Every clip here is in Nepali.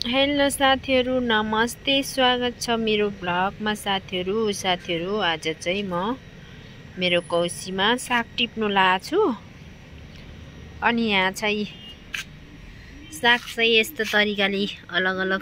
हेलो साथीहरु, नमस्ते। स्वागत छ मेरो ब्लगमा। साथीहरु आज चाहिँ म मेरो कौसीमा साग टिप्नु लाग्छु। अनि यहाँ चाहिँ साग चाहिँ यस्तो तरिकाले अलग अलग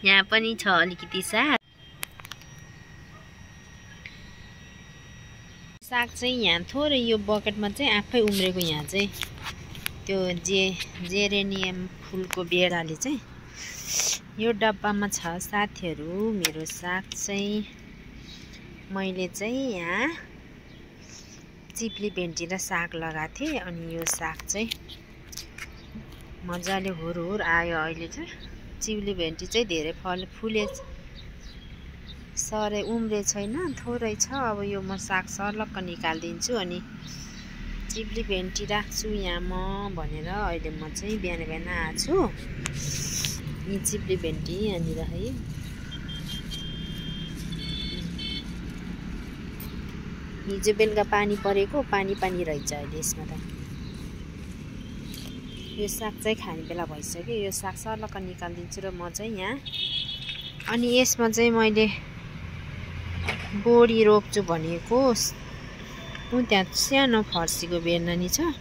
यहाँ पनि छ अलिकति साग चाहिँ यहाँ थोरै यो बकेटमा चाहिँ आफै उम्रेको। यहाँ चाहिँ त्यो जेरेनियम फुलको बेडाले चाहिँ यो डब्बामा छ साथीहरु। मेरो साग चाहिँ मैले चाहिँ यहाँ चिप्ली भेन्डी र साग लगाएको थिएँ। अनि यो साग चाहिँ मजाले हुरहुर आयो। अहिले चाहिँ चिप्ली भेन्डी चाहिँ धेरै फुले सरे उम्रे छैन, थोरै छ। अब यो म साग सर्लक्क निकाल्दिन्छु अनि चिप्ली भेन्डी राख्छु यहाँ म भनेर अहिले म चाहिँ बिहान बिहान आएको छु। यी चिप्ली भेन्डी यहाँनिर है। हिजो बेलुका पानी परेको, पानी रहेछ अहिले यसमा त। यो साग चाहिँ खाने बेला भइसक्यो। यो साग सर्लक्क निकाल्दिन्छु र म चाहिँ यहाँ। अनि यसमा चाहिँ मैले बोडी रोप्छु भनेको। त्यहाँ सानो फर्सीको बेर्नानी छ।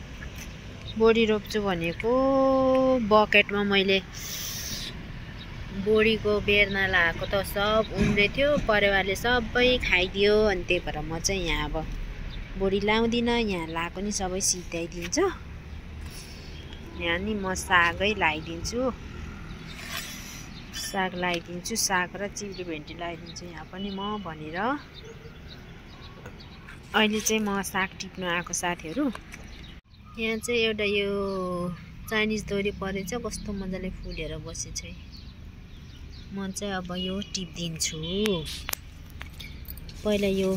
बोडी रोप्छु भनेको बकेटमा मैले बोडीको बेर्ना लगाएको त सब उम्रे थियो, परेवाले सबै खाइदियो। अनि त्यही भएर म चाहिँ यहाँ अब बोडी लाउँदिनँ। यहाँ लाएको नि सबै सिधाइदिन्छ। यहाँ नि म सागै लगाइदिन्छु, साग र चिप्ली भेन्डी लगाइदिन्छु यहाँ पनि म भनेर। अहिले चाहिँ म साग टिप्नु आएको साथीहरु। यहाँ चाहिँ एउटा यो चाइनिज दोरी परेछ, कस्तो मजाले फुलेर बसेछ। म चाहिँ अब यो टिप्दिन्छु। पहिला यो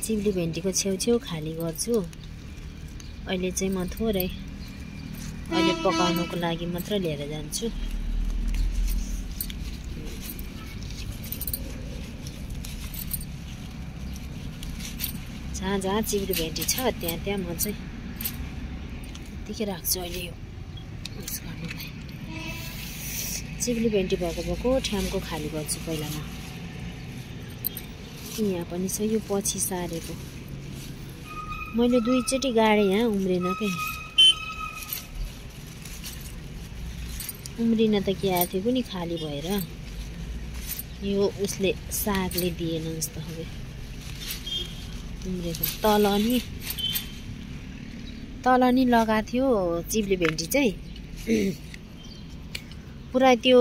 चिप्ली भेन्डीको छेउछेउ खाली गर्छु। अहिले चाहिँ म थोरै अहिले पकाउनको लागि मात्र लिएर जान्छु। जहाँ चिप्ली भेन्डी छ त्यहाँ म चाहिँ यतिकै राख्छु अहिले यो उस गर्नुलाई। चिप्ली भेन्डी भएको ठाउँको खाली गर्छु पहिला म। यहाँ पनि छ यो पछि सारेको। मैले दुईचोटि गाडे, यहाँ उम्रेन के। उम्रिन त के आएको थियो पनि खाली भएर। यो उसले सागले दिएन जस्तो हो। उम्रेको तल नि लगाएको थियो चिप्ली भेन्डी चाहिँ। पुरा त्यो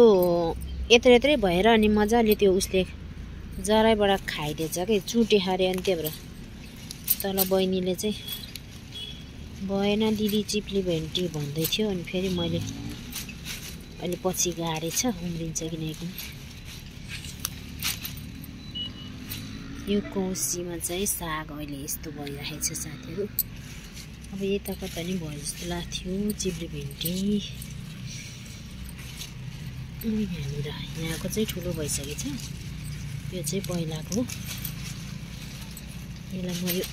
यत्रै भएर अनि मजाले त्यो उसले जराबाट खाइदिएछ कि, चुटे हरे। अनि त्यही भएर तल बहिनीले चाहिँ भएन दिदी चिप्ली भेन्डी भन्दै थियो। अनि फेरि मैले अहिले पछि गाडेछ, उम्रिन्छ कि नै पनि। यो कौसीमा चाहिँ साग अहिले यस्तो भइरहेको छ साथीहरु। अब यता कता नि भयो जस्तो लाग्थ्यो चिप्ली भेन्डी। यहाँको चाहिँ ठुलो भइसकेछ। यो चाहिँ पहिलाको। यसलाई म यो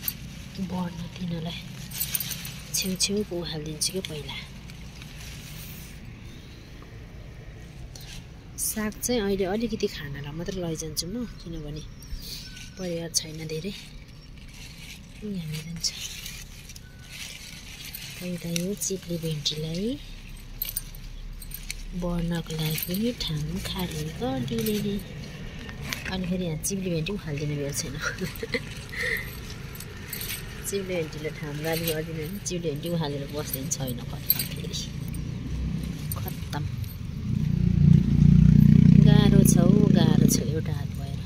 बढ्न दिनलाई छेउछेउको हालिदिन्छु कि पहिला। साग चाहिँ अहिले अलिकति खानालाई मात्र लैजान्छु म, किनभने परिवार छैन धेरै। यहाँ जान्छ पहिला यो चिप्ली भेन्डीलाई बढ्नको लागि पनि ठाउँ खाली गरिदिने। अनि फेरि यहाँ चिप्ली भेन्डी पनि हालिदिने बेला छैन। चिप्ली भेन्डीले ठाउँ गाली गरिदिनु भने चिप्ली भेन्डी पनि हालेर बस्दैन छैन। खत्तम, फेरि खत्तम। गाह्रो छ एउटा हात भएर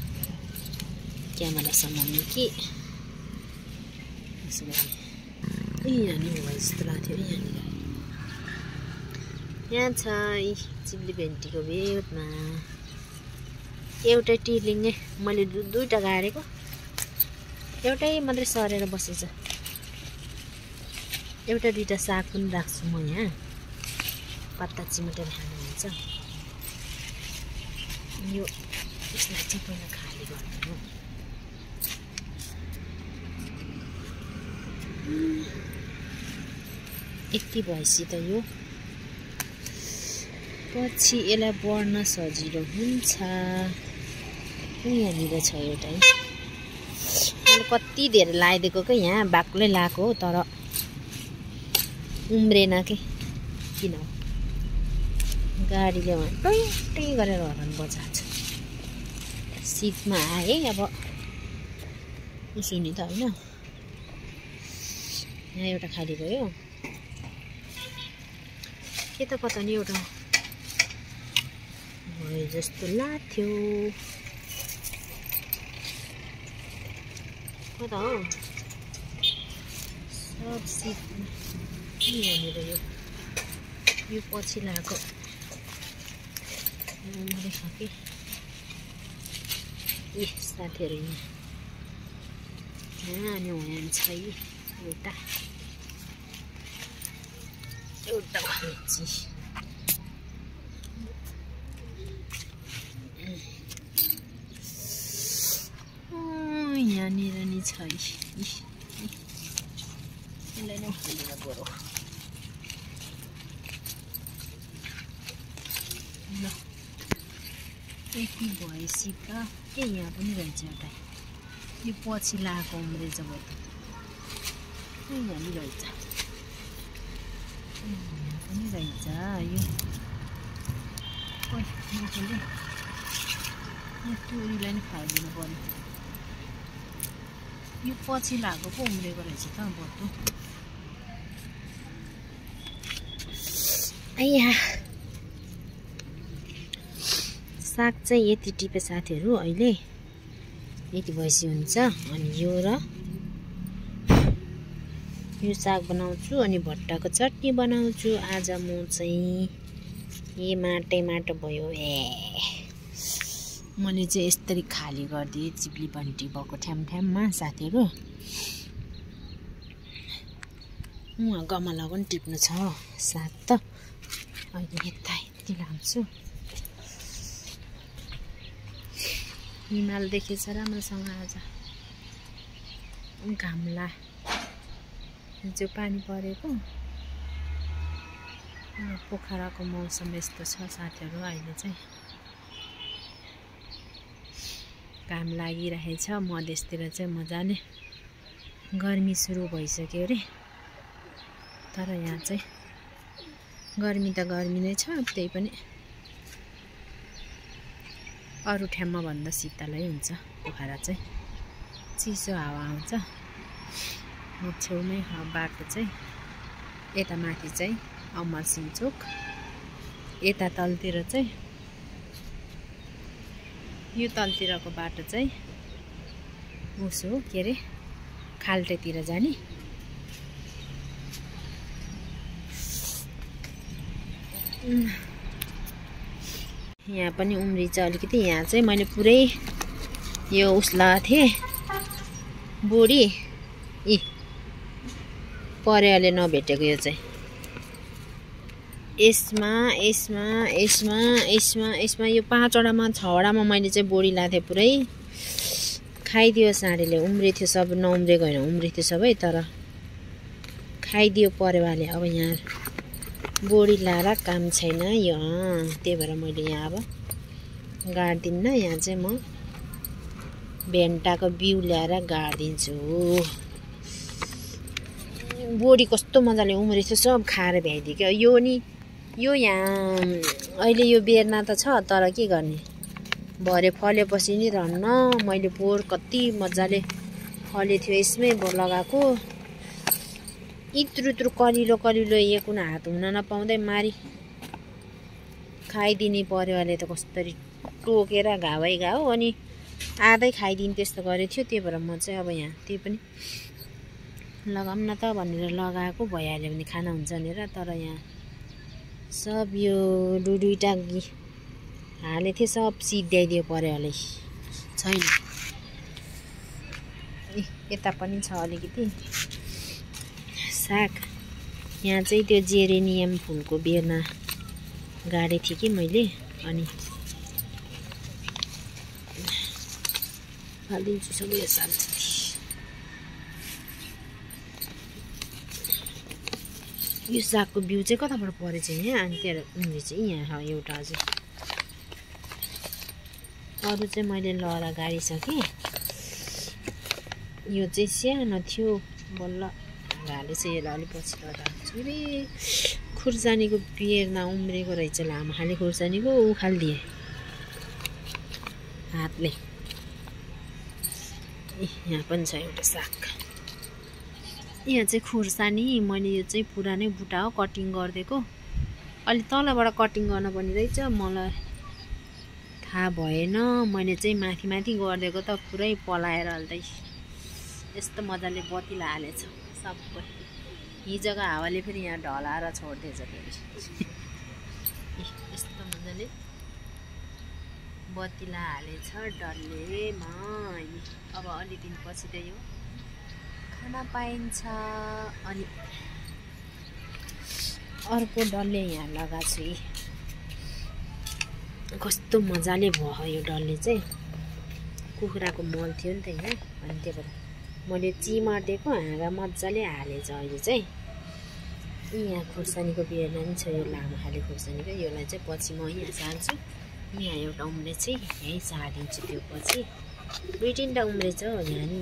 क्यामेरा समाउने कि। यहाँनिर भयो जस्तो लाग्थ्यो। यहाँ छ चिप्ली भेन्डीको बेडमा एउटै टिर्लिङै मैले दुईटा गाडेको, एउटै मात्रै सरेर बसेछ। एउटा दुईटा साग पनि राख्छु म यहाँ, पत्ता चिमटेर खानुहुन्छ। यो यसलाई चाहिँ पहिला खाली गर्नु। यति भएपछि त यो पछि यसलाई बढ्न सजिलो हुन्छ। यहाँनिर छ एउटा है, मैले कति धेरै लगाइदिएको क्या, यहाँ बाक्लै लगाएको हो तर उम्रेन के किन हो। गाडीले टै गरेर हरान बजाएको छ। सिटमा आए अब उसो नि त होइन। यहाँ एउटा खाली भयो, के त कता नि एउटा भयो जस्तो लाग्थ्यो। कता हो सब सिटमा। यहाँनिर यो पछि लगाएको उम्रे छ कि ए साथीहरू यहाँ अनि वहाँ छ एउटा खल्ची। यहाँनिर नि छ, यसलाई नै खोलेर बरु ल यति भएपछि त के यहाँ पनि रहेछ एउटा, यो पछि लगाएको उम्रेछ भयो त यहाँ नि रहेछ, यहाँ पनि रहेछ। यो टोरीलाई नि खाइदिनु पर्यो। यो पछि लगाएको पो उम्रेको रहेछ त बत्तु। आइया साग चाहिँ यति टिपे साथीहरू, अहिले यति भएपछि हुन्छ। अनि यो साग बनाउँछु अनि भट्टाको चटनी बनाउँछु। आज म चाहिँ यही माटो भयो। मैले चाहिँ यस्तरी खाली गरिदिएँ चिप्ली बन्टी भएको ठ्याममा साथीहरू। उहाँ गमला पनि टिप्नु छ साग त, अहिले यति लान्छु। हिमाल देखेछ राम्रोसँग आज, घामला हिजो पानी परेको। पोखराको मौसम यस्तो छ साथीहरू, अहिले चाहिँ घाम लागिरहेछ। मधेसतिर चाहिँ मजाले गर्मी सुरु भइसक्यो अरे, तर यहाँ चाहिँ गर्मी त गर्मी नै छ। त्यही पनि अरू ठाउँमा भन्दा शीतलै हुन्छ। पोखरा चाहिँ चिसो हावा आउँछ। छेउमै बाटो चाहिँ यता माथि चाहिँ अमरसिंह चोक, यता तलतिर चाहिँ यो तलतिरको बाटो चाहिँ उसो के अरे खाल्टेतिर जाने। यहाँ पनि उम्रिन्छ अलिकति। यहाँ चाहिँ मैले पुरै यो उस लगाएको थिएँ बोडी, परेवाले नभेटेको यो चाहिँ। यसमा यो 5वटामा 6वटामा मैले चाहिँ बोडी लगाएको थिएँ। पुरै खाइदियो साँढेले, उम्रे थियो सब, नउम्रेको होइन उम्रे थियो सबै, तर खाइदियो परेवाले। अब यहाँ बोडी लाएर काम छैन यो, त्यही भएर मैले यहाँ अब गाड्दिन्न। यहाँ चाहिँ म भेन्टाको बिउ ल्याएर गाडिदिन्छु। बोडी कस्तो मजाले उम्रेछ, सब खाएर भ्याइदियो क्या। यो यहाँ अहिले यो बेर्ना त छ, तर के गर्ने, भरे फलेपछि नि रहन्न। मैले बोर कति मजाले फले थियो यसमै लगाएको। इत्रु कलिलो एक कुना हात हुन नपाउँदै मारी खाइदिने परेवाले त कस्तरी टोकेर घाउ अनि आधै खाइदिने त्यस्तो गरेको थियो। त्यही भएर म चाहिँ अब यहाँ त्यही पनि लगाऊँ न त भनेर लगाएको, भइहाल्यो भने खाना हुन्छ भनेर। तर यहाँ सब यो दुईटा हाले थिएँ, सब सिद्ध्याइदियो परेवाले, छैन। यता पनि छ अलिकति साग। यहाँ चाहिँ त्यो जेरेनियम फुलको बेर्ना गाडेको थिएँ कि मैले, अनि हालिदिन्छु सबै साग। यो सागको बिउ चाहिँ कताबाट परेछ यहाँ अनि त्यहाँ उम्रे चाहिँ यहाँ एउटा अझै अरू चाहिँ मैले लहरा गाडिसकेँ यो चाहिँ सानो थियो बल्ल हालेछ यसलाई अलिक पछि लहरा रे खुर्सानीको बिहेरमा उम्रेको रहेछ लामो खाले खुर्सानीको उखालिदिए हातले यहाँ पनि छ एउटा साग यहाँ चाहिँ खुर्सानी मैले यो चाहिँ पुरानै बुट्टा हो कटिङ गरिदिएको अलि तलबाट कटिङ गर्नुपर्ने रहेछ मलाई थाहा भएन मैले चाहिँ माथि माथि गरिदिएको त पुरै पलाएर हाल्दै यस्तो मजाले बतिला हालेछ सबै हिजोको हावाले फेरि यहाँ ढलाएर छोड्दैछ फेरि यस्तो मजाले बतिला हालेछ डल्लेमा अब अलि दिनपछि त यो खान पाइन्छ अनि अर्को डल्ले यहाँ लगाएको छु कस्तो मजाले भयो यो डल्ले चाहिँ कुखुराको मल थियो नि त यहाँ अनि त्यही भएर मैले चिमर दिएको हाँगा मजाले हालेछ अहिले चाहिँ यहाँ खुर्सानीको बिहेमा पनि छ यो लामो खाले खुर्सानीको यसलाई चाहिँ पछि म यहाँ सार्छु यहाँ एउटा उम्रे चाहिँ यहीँ सारिदिन्छु त्यो पछि 2-3टा उम्रेछ हो यहाँ नि